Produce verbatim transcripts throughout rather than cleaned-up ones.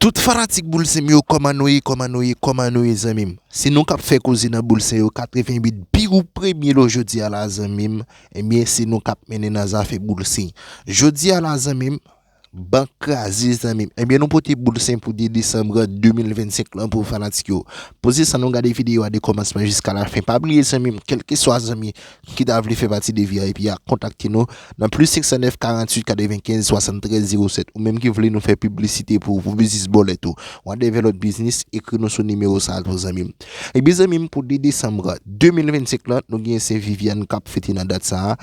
Tout fanatik Boul Sen m yo, kòman nou ye, kòman nou ye, kòman nou ye, zanmi m? Se nou k ap fè koze nan Boul Sen yo, katrevenn uit, biwo premye lo jodi a la, zanmi m. Ebyen, se nou k ap mennen nan zafè Boul Sen. Jodi a la, zanmi m, bank kraze, zanmi m. Ebyen, nou pote Boul Sen pou de desanm de mil vennsenk lan pou fanatik yo. Poze san nou gade videyo a de kòmansman jiska lafen. Pa bliye, zanmi m, kèlkeswa zanmi ki ta vle fè pati de V I P a, kontakte nou nan plis senk san nèf, karanntuit, katrevenkenz, swasanntrèz, zewo sèt. Ou menm ki vle nou fè piblisite pou ou, pou biznis bòlèt ou, whatever lòt biznis, ekri nou sou nimewo sa a tou, zanmi m. Ebyen, zanmi m, pou de desanm de mil vennsenk lan, nou gen Sen Vivian k ap fete nan dat sa a.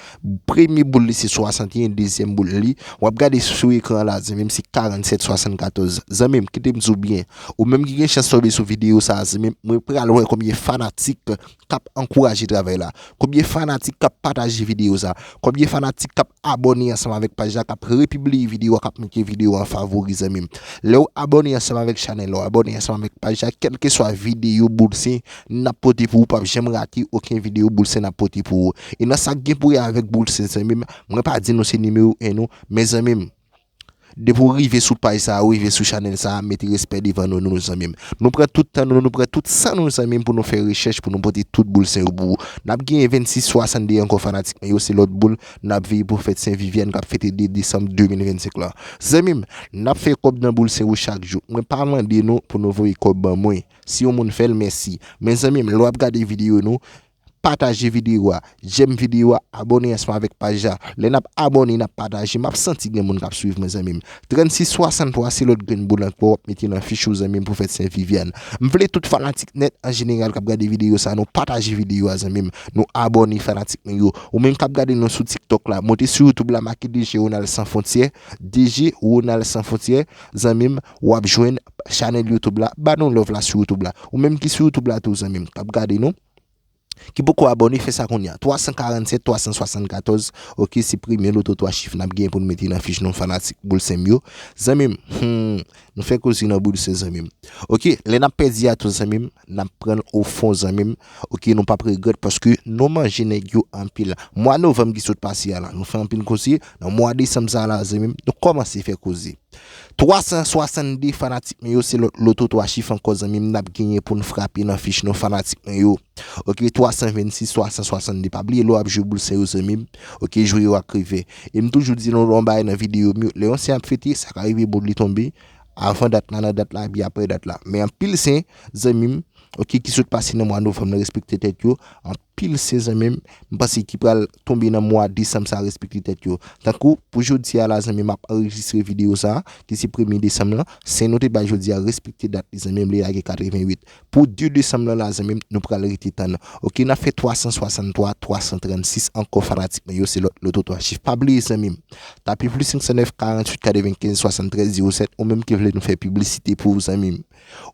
Premye boul li se swasanteyen, dezyèm boul li, w ap gade sou ekran la, zanmi m, se karannsèt swasannkatòz. Zanmi m, kite m di w byen, ou menm ki gen chans tonbe sou videyo sa a, zanmi m, mwen pral wè konbyen fanatik k ap ankouraje travay la, konbyen fanatik k ap pataje videyo sa, konbyen fanatik k ap abòne ansanm avèk paj la, k ap repibliye videyo a, k ap mete videyo a an favori, zanmi m. Lè w abòne ansanm avèk chanèl la, w abòne ansanm avèk paj la, kèlkeswa videyo Boul Sen n ap pote pou ou, p ap janm rate okenn videyo Boul Sen n ap pote pou ou. E nan sa k gen pou wè avèk Boul Sen, zanmi m, mwen pa di nou se nimewo en non, men zanmi m, depi w rive sou paj sa a, ou rive sou chanèl sa a, mete respè devan non nou, zanmi m. Nou pran tout tan nou, nou pran tout san nou, zanmi m, pou nou fè rechèch, pou nou pote tout Boul Sen yo pou ou. N ap genyen vennsis swasannde ankò, fanatik mwen yo, se lòt boul n ap veye pou fèt Sen Vivian k ap fete de desanm de mil vennsenk lan. Zanmi m, n ap fè kòb nan Boul Sen yo chak jou. Mwen pa mande nou pou nou voye kòb ban mwen. Si yon moun fè l, mèsi. Men zanmi m, lè w ap gade videyo nou, pataje videyo a, j'aime videyo a, abòne ansanm avèk paj la. Lè n ap abòne, n ap pataje, m ap santi gen moun k ap swiv mwen, zanmi m. Trannsis swasanntwa se lòt grenn boul ankò w ap mete nan fich ou, zanmi m, pou fèt Sen Vivian. M vle tout fanatik nèt an jeneral k ap gade videyo sa, nou pataje videyo a, zanmi m. Nou abòne, fanatik mwen yo. Ou menm k ap gade nou sou TikTok la, monte sou YouTube la, make D J Ronald Sans Frontières, D J Ronald Sans Frontières, zanmi m, w ap jwenn chanèl YouTube la, ba nou love la sou YouTube la. Ou menm ki sou YouTube la tou, zanmi m, k ap gade nou, ki poko abòne, fè sa kounye a. Twa san karannsèt, twa san swasannkatòz, oke, se premye loto twa chif n ap gen pou n mete nan fich nou, fanatik Boul Sen m yo. Zanmi m, hmm, nou fè koze nan Boul Sen, zanmi m. Oke, lè n ap pèdi a tou, zanmi m, n ap pran l o fon, zanmi m. Oke, nou p ap regrèt paske nou manje nèg yo anpil. Mwa novanm ki sot pase a la, nou fè anpil koze. Nan mwa desanm sa a la, zanmi m, nou kòmanse fè koze. Twa san swasannde fanatik mwen yo, se lòt loto twa chif ankò, zanmi m, n ap genyen pou n frape nan fich nou, fanatik mwen yo. Oke, twa san vennsis, twa san swasannde. Pa bliye lè w ap jwe Boul Sen yo, zanmi m. Oke, jwe yo ak revè. E m toujou di nou yon bagay nan videyo m yo, lè yon Sen ap fete, sa ka rive boul li tonbe avan dat la, nan dat la, epi apre dat la. Men anpil Sen, zanmi m, oke, ki sot pase nan mwa novanm nan, respekte tèt yo. Anpil Sen, zanmi m, m panse ki pral tonbe nan mwa desanm sa, respekte tèt yo. Tankou pou jodi a la, zanmi m, ap anrejistre videyo sa, ki se premye desanm lan, Sen nou te bay jodi a, respekte dat li, zanmi m, li lage katrevenn uit. Pou de desanm lan la, zanmi m, nou pral rete tann. Oke, n ap fè twa san swasanntwa, twa san trannsis ankò, fanatik mwen yo, se lòt loto twa chif. Pa bliye, zanmi m, tape plis senk san nèf, karanntuit, katrevenkenz, swasanntrèz, zewo sèt, ou menm ki vle nou fè piblisite pou ou, zanmi m.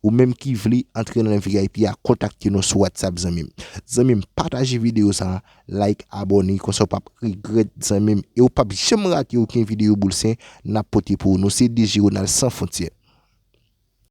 Ou menm ki vle antre nan V I P a, kontakte nou sou WhatsApp, zanmi m. Zanmi m, pataje videyo sa, like, abòne, konsa w p ap regrèt, zanmi m. E w p ap janm rate okenn videyo Boul Sen n ap pote pou ou. Nou se D J Ronald Sans Frontières.